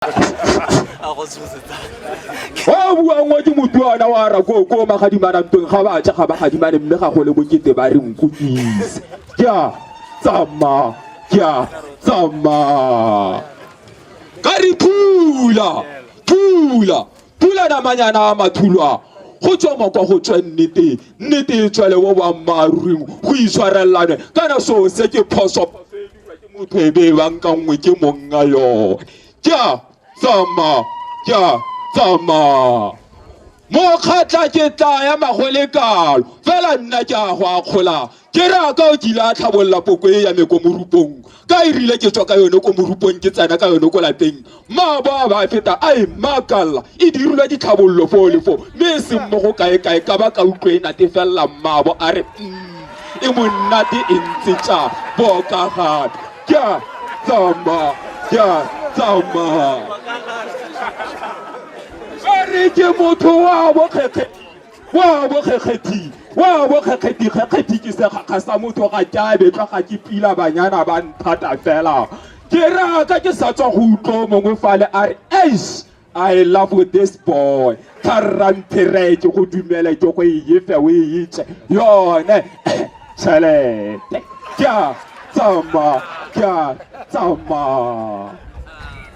Wa buang wa ke motuana wa ra ko ko magadimana ntweng ga ba ja ga ba gadimane mme ga go le bokete ba re nkukise. Ke a tsamaya, ke a tsamaya. Ka re phula, phula, phula namanyana a mathulwa. Go tswa mokwa go tswe nnete, nnete e tswele mo boammaaruring go itshwarellanwe kana seo se ke phoso, phoso e dirwa ke motho e be e bankanngwe ke monga yone. Ke a tsamaya, ke a tsamaya. Mokgatla ke tla ya magolekalo, fela nna ke a go akgola. Ke re a ka o kile a tlhabolola poko e ya me ko morupong, ka e rile ke tswa ka yone ko morupong ke tsena ka yone ko lapeng, maabo a ba feta a e makalla, e dirilwe ditlhabololo foo le foo, mme e seng mo go kae-kae ka ba ka utlwa e natefelela mmaabo a re mm, e monate e ntse tša boka gape. Ke a tsamaya, ke a tsamaya. Ba re ke motho wa bokgekge, wa bokgekgethi, wa bokgekgethi, kgekgethi ke segakga sa motho ga ke a betlwa ga ke pila banyana ba nthata fela. Ke raka ke sa tswa go utlwa o mongwe fale a re eish I love this boy. Tharramphere ke go dumele ke go e efe o e itse yone tšhelete. Ke a tsamaya, ke a tsamaya.